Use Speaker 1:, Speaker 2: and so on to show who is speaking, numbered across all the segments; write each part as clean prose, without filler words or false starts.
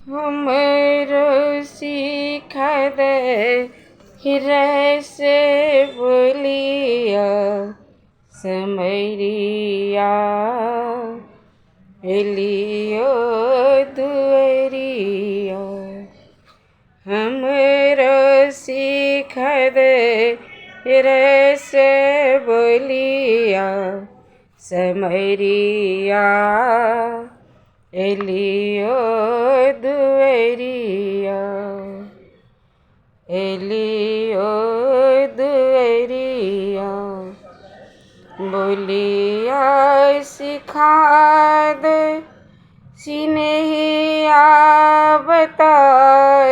Speaker 1: हमरो सिखा दे रे से बोलिया समरिया, एलियो दुअरिया। हमरो सिखा दे रे से बोलिया समरिया, एलियो दुअरिया, एलियो दुअरिया। बोलिया सिखा दे, सिनेहिया बता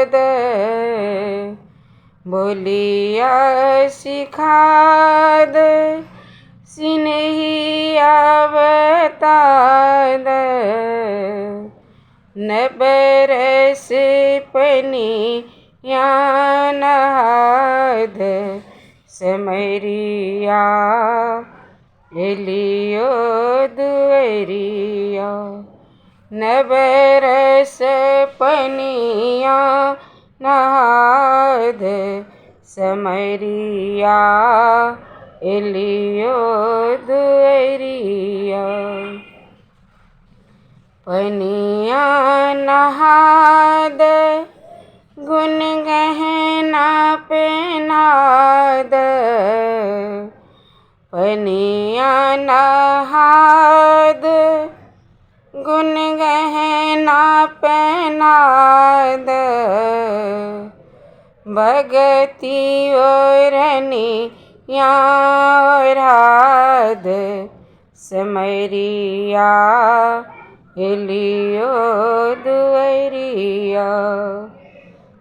Speaker 1: दे। बोलिया सिखा दे, सिनेहिया बता दे। नबरस पनिया नहा दे समरिया, एलियो दुअरिया। नबरस पनिया नहा दे समरिया, एलियो दुअरिया। पनिया नहा दे, गुन गहना पहना दे। पनिया नहा दे, गुन गहना पहना दे। भगती ओढ़नी ओढ़ा दे समरिया, एलियो दुअरिया।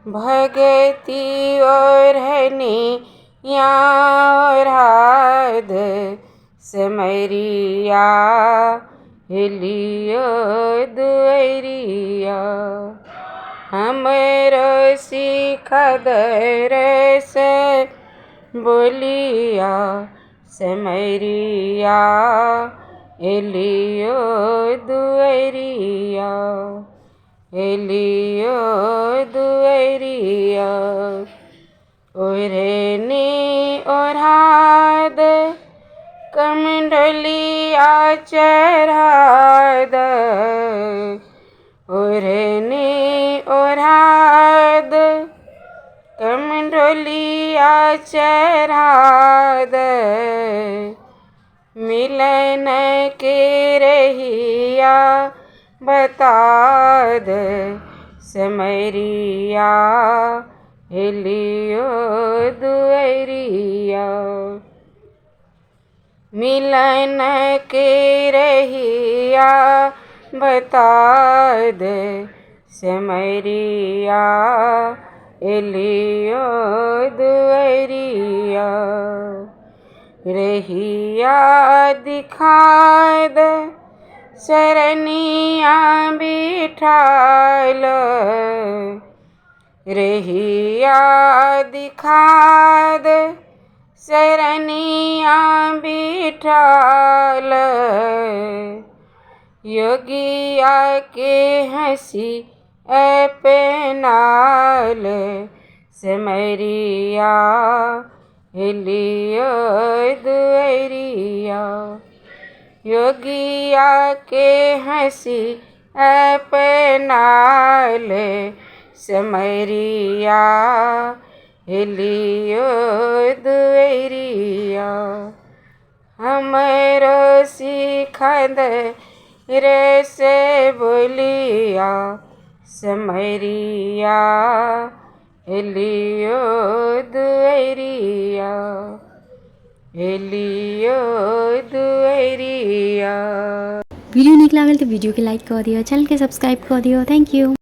Speaker 1: भगती ओढ़नी ओढ़ा दे समरिया, एलियो दुअरिया। हमरो सिखा दे रे से बोलिया समरिया, एलियो दुअरिया, एलियो दुअरिया। ओढ़नी ओढ़ा दे, कमंडलिया चढ़ा दे। ओढ़नी ओढ़ा दे, कमंडलिया चढ़ा दे। मिलन के रहिया बता दे समरिया, एलियो दुअरिया। मिलन के रहिया बता दे समरिया, एलियो दुअरिया। रहिया दिखा दे, शरणिया बिठाल। रहिया दिखा दे, शरणिया बिठाल। योगिया के हंसी अपनाल समरिया, एलियो दुअरिया। योगिया के हंसी अपनाल समरिया, एलियो दुअरिया। हमरो सिखा दे रे से बोलिया समरिया, एलियो दुअरिया, एलियो दुअरिया।
Speaker 2: वीडियो नीक लागल तऽ वीडियो के लाइक कऽ दिअ, चैनल के सब्सक्राइब कऽ दिअ। Thank you.